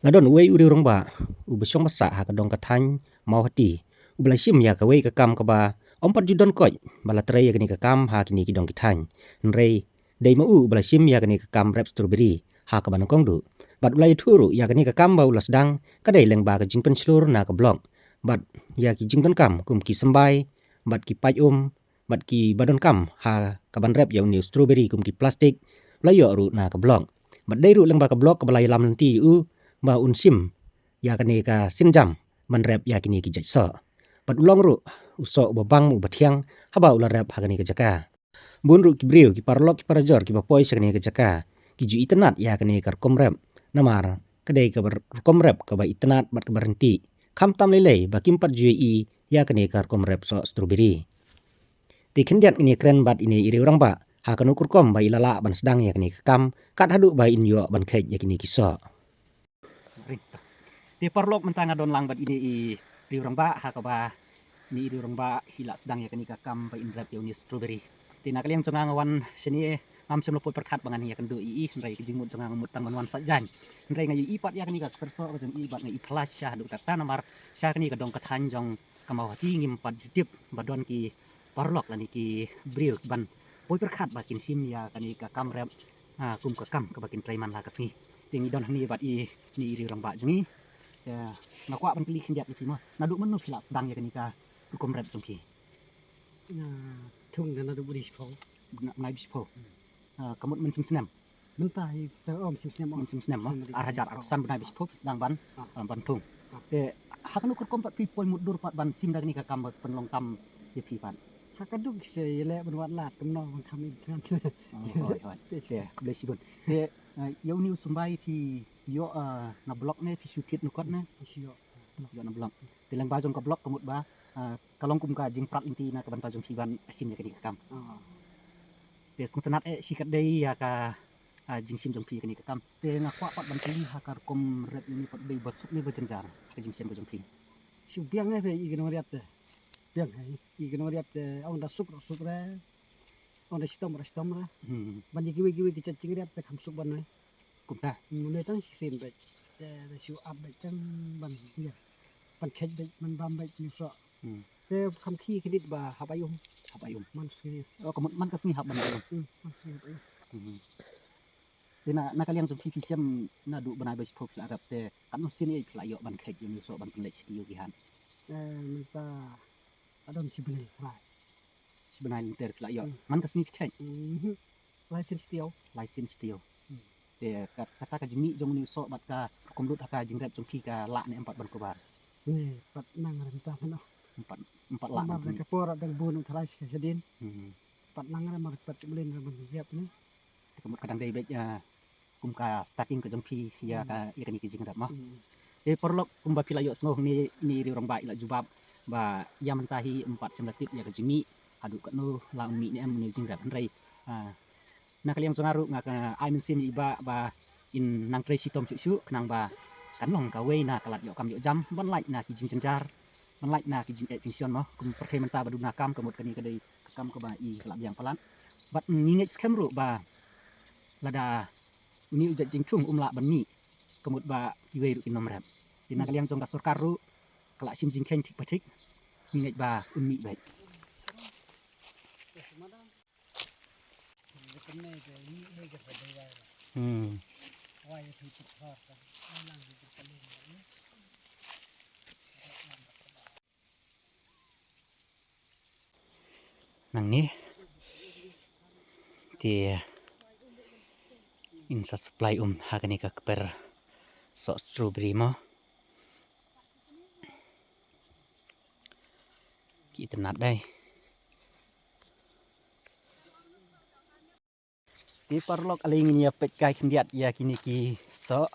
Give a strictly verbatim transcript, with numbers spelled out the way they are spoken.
La don uwei u riewrangbah uba shong ba sah ha ka dong ka thaiñ Mawhati, uba la shim ïa kawei ka kam kaba ym pat ju don koit ba la trei ïa kane ka kam ha kine ki dong ki thaiñ. Hynrei dei ma u uba la shim ïa kane ka kam rep strawberry ha kaba nyngkong duh. Bad u la ïathuh ruh ïa kane ka kam ba u la sdang ka dei lyngba ka jingpynshlur na ka block bad ïa ki jingdonkam kum ki symbai bad ki paid um bad kiba donkam ha kaban rep ïa une u strawberry kum ki plastik, la ïoh ruh na ka block. Bad dei ruh lyngba ka block kaba la ïalam lynti ïa u ba un shim ïa kane ka sienjam ban rep ïa kine ki jait soh. Bad u long ruh u soh uba bang uba thiang haba u la rep ha kane ka jaka. Bun ruh ki briew, ki paralok, ki parajor kiba poi sha kane ka jaka ki ju itynnad ïa kane ka rukom rep, namar ka dei ka rukom rep kaba itynnad bad kaba ryntih, khamtam lei lei ba kim pat ju ïohi ïa kane ka rukom rep soh strawberry. Te khyndiat ngin ïakren bad ine i riewrangbah ha kano ka rukom ba i la lah ban sdang ïa kane ka kam, kat haduh ba in ïoh ban kheit ïa kine ki soh. Te paralok, mynta nga don lang bad ine i riewrangbah ha kaba ine i riewrangbah i la sdang ïa kane ka kam ba in rep ïa une u strawberry. Te na ka liang jong nga nga wan shane ngam shym la poi pyrkhat ba ngan ïakynduh ïa i, hynrei ka jingmut jong nga nga mut tang ban wan sait jaiñ. Hynrei nga ïohi pat ïa kane ka kper soh ka jong i bad nga i phylla shisha haduh katta namar sha kane ka dong ka thaiñ jong ka Mawhati ngim pat ju tip ba don ki paralok lane ki briew ban poi pyrkhat ba kin shim ïa kane ka kam rep, ah, kum ka kam kaba kin trei man la ka sngi. Te ngi don hangne bad ine i riewrangbah jong ngi. Te nga kwah ban kylli khyndiat ïa phi mo, naduh mynno phi la sdang ïa kane ka rukom rep jong phi? Nga thung da naduh bnai shiphew. Bnai, bnai shiphew. Hmm. Ah, ka mut mynshem snem? Mynta hi, ta, oh, mynshem snem, oh. Mynshem snem, oh. Mynshem ar hajar arphew san, bnai bishiphew phi sdang ban, ah, ah, ban thung. Ah. Te ha kano ka rukom pat phi poi mutdur pat ban shim da kane ka kam ba pynlong kam ïa phi pat? Ha ka duk se ïaleh ban wad lad kumno ban kham im than. Oh, hooid, hooid. Te, khublei shibun. Te, ah, ïa une u symbai phi ïoh, ah, na block ne phi shu thied na kot ne? Phi shu ïoh. Ïoh na block. Te lyngba jong ka block ka mut ba, ah, ka long kum ka jingprat lynti na ka bynta jong phi ban shim ïa kane ka kam. Ah. Te sngewtynnad eh shi katdei ïa ka, ah, jingshim jong phi ïa kane ka kam. Te nga kwah pat ban kylli, ha ka rukom rep ïa une pat dei ba suk ne ba jynjar ha ka jingshim ka jong phi? Shu biang eh, phi i ka nongriat te. Biang eh, i ka nongriat te, ong da suk ruh suk re. Ong da shitom ruh shitom re. Hmm. Ban ïa kiwei kiwei ki jait jingriat te kham suk ban ne. Kumta. Hmm, ne tang shisien beit. Te da shu ap beit tang ban ïa. Ban kheit beit, ban bam beit ne soh. Hmm. Te kham khie khyndiat ba hap ai um. Hap ai um. Man ka sngi. Oh, ka mut man ka sngi hap ban ai um. Hmm, man ka sngi hap ai um. Hmm. Te na, na ka liang jong phi, phi shem naduh bnai ba shiphew phi la rep, te katno sien ïa phi la ïoh ban kheit ïa une u soh ban pynleit sha ki ïew ki hat? Eh, mynta ka don shi bnai trai. Shi bnai lynter phi la ïoh. Hmm. Man ka sngi phi kheit? Mhm. Lai sien shi taïew. Lai sien shi taïew. Hmm. Te kat-, kata ka jingmih jong une u soh bad ka rukom lut ha ka jingrep jong phi ka lah ne em pat ban cover? Ngi pat nang rem ta mano. Em pat, em pat lah. Namar ban da ka por dang bun u trai shi ka shadien. Hmm. Pat nang rem mar pat blin rem ban rep ne. Te ka mut ka dang dei beit, ah, kum ka starting ka jong phi ïa ka, hmm, ïa kane ka jingrep mo. Hmm. Te paralok, kumba phi la ïohsngew hangne, ine i riewrangbah i la jubab ba ïa mynta hi em pat shym la tip ïa ka jingmih haduh katno la un mih ne em une u jingrep. Hynrei, ah, na ka liang jong nga ruh nga ka ai mynsiem ïa i bah ba in nang trei shitom shuh shuh khnang ba kan long kawei na ka lad ïoh kam ïoh jam ban lait na ki jingjynjar, ban lait na ki jingeh jingshon mo. Kum pyrthei mynta ba duna kam, ka mut kane ka dei ka kam kaba i ka la biang palat. Bad ngi ngeit skhem ruh ba lada une u jait jingthung um lah ban mih, ka mut ba kiwei ruh kin ym rep. Te na ka liang jong ka sorkar ruh ka la shim jingkheiñ thik pa thik, ngi ngeit ba un mih beit. Hmm. Nangne te in sa supply um ha kane ka kper soh strawberry mo. Ki itynnad dei. Te paralok, ale ngin ïa peit kai khyndiat ïa kine ki soh.